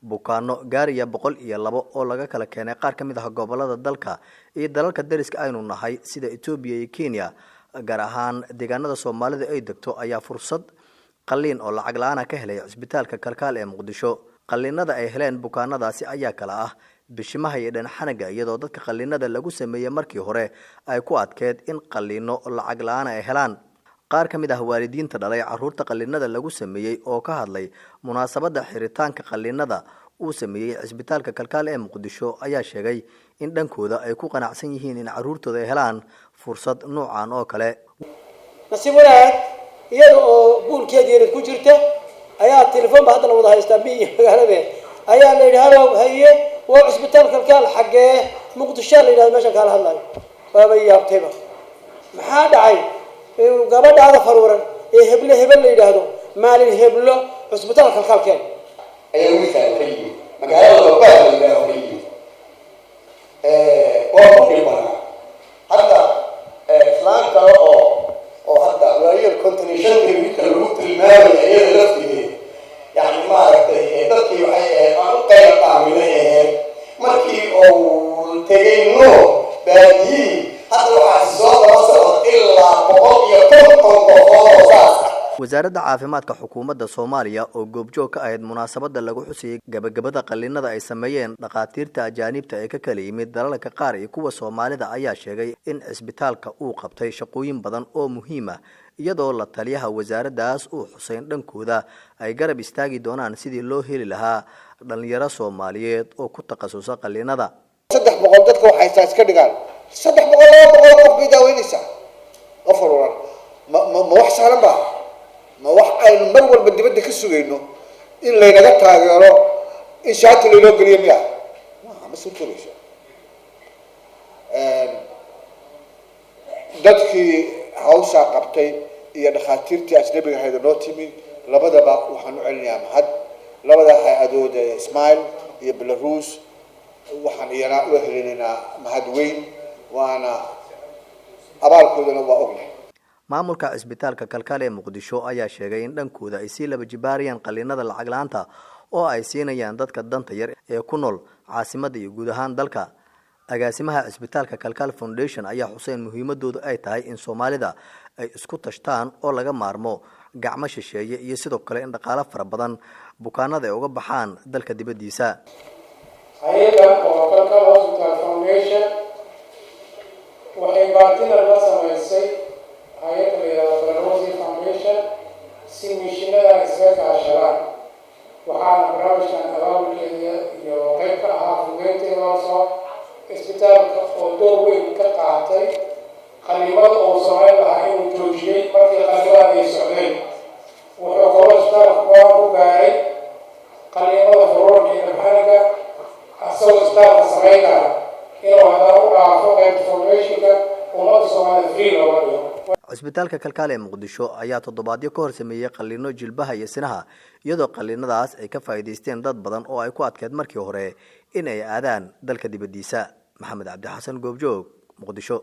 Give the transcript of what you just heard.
Bukaano gaaraya 102 oo laga kala keenay qaar ka mid ah gobolada dalka iyo dalalka dariska aynu nahay sida Itoobiya iyo Kenya, gaar ahaan deegaanada Soomaalida ay degto, ayaa fursad qalliin oo lacag la-aan ah ka helay cisbitaalka Kalkaal ee Muqdisho. Qalliinada ay heleen bukaanadaasi ayaa kala ah bishimaha iyo dhanxanaga, iyadoo dadka qalliinada lagu sameeyey markii hore ay ku adkeed in qalliino lacag la-aan ay helaan. Qaar ka mid ah waalidiinta dhalay caruurta qalliinada lagu sameeyey oo ka hadlay munaasabadda xiritaanka qalliinada uu sameeyey cisbitaalka Kalkaal ee Muqdisho ayaa sheegay in dhankooda ay ku qanacsan yihiin in caruurtooda ay helaan fursad noocan oo kale. Nasiib wanaag, iyada oo buulkeeda yarid ku jirta ayaa telefoon ba haddana wada haystaa mi iyo magaalade ayaa la yidhi, "Halow, haye, waa cisbitaal Kalkaal, xaggee?" "Muqdishoa," la yidhahdo, "meeshaan kaala hadlayo." Waaba yaabtayba, maxaa dhacay? "Gabadhaada faruuran ee heble hebel la yidhaahdo, maalin heblo cusbitaal Kalkaalkeen." Ayaa wiilkaan ka yimid magaalada Babaad la yidhaaho ka yimid, waa ku dhibanaa. Hadda islaan kale oo hadda waayeel 55-kii wiilka lagu tilmaamaya, iyada laftigeeda yani maaragtay dadkii waxay ahayd aan u qayb qaaminay ahayd markii uu tegay Nuur baadiyihii. Hadda waxaa soo daba socda ilaa 150 qofood oo saas ah. Wasaaradda Caafimaadka xukuumadda Soomaaliya oo goobjoog ka ahayd munaasabadda lagu xusayay gabagabada qalliinada ay sameeyeen dhakhaatiirta ajaanibta ee ka kala yimid dalalka qaar iyo kuwa Soomaalida ayaa sheegay in cisbitaalka uu qabtay shaqooyin badan oo muhiim ah, iyadoo la taliyaha wasaaraddaas uu xusay in dhankooda ay garab istaagi doonaan sidii loo heli lahaa dhalinyaro Soomaaliyeed oo ku takhasusa qalliinada. 300 dadka waxay haystaa iska dhigaan 300, 200 qof bay daaweynaysaa oo faruuran. Ma wax sahlan ba? Ma wax aynu mar walba dibadda ka sugayno in laynaga taageero, in shaati laynoo geliyo miya? Ma suurtoobeyso. Dadkii hawshaa qabtay iyo dhakhaatiirtii ajnabiga ahayd oo noo timi labadaba waxaan u celinayaa mahad. Labada hay-adood ee Smile iyo Belarus waxaan iyana u helinaynaa mahad weyn, waana abaalkoodana waa ognahay. Maamulka cisbitaalka Kalkaal ee Muqdisho ayaa sheegay in dhankooda ay sii laba jibaarayaan qalliinada lacag la-aanta oo ay siinayaan dadka danta yar ee ku nool caasimadda iyo guud ahaan dalka. Agaasimaha cisbitaalka Kalkaal Foundation ayaa xuseen muhiimadoodu ay tahay in Soomaalida ay isku tashtaan oo laga maarmo gacmo shisheeye, iyo sidoo kale in dhaqaalo fara badan bukaanada ay uga baxaan dalka dibaddiisa. Hay-addan oo Kalkaal Hospital Foundation waxay partner la samaysay hay-adda la yidhahdo Belarusi Foundation si mishinada iskaga kaashadaan. Waxaana barnaamijkan abaabulkeeda iyo qayb ka ahaa fugeynteeda hoosoo isbitaalka oo door weyn ka qaatay qalimada uu samayn lahaa inuu joojiyey markii qalimada ay socdeen. Wuxuu kaloo isbitaalka go-aan ku gaaray qalimada furuurka iyo dhabxanaga asagoo isbitaalka samayn kara inuu haddana u dhaafo qaybta foundationka, ummadda Soomaalida free looga dhigo. Cisbitaalka Kalkaal ee Muqdisho ayaa toddobaadyo ka hor sameeyey qalliino jilbaha iyo sinaha, iyadoo qalliinadaas ay ka faa'iidaysteen dad badan oo ay ku adkeed markii hore in ay aadaan dalka dibaddiisa. Maxamed Cabdixasan, Goobjoog, Muqdisho.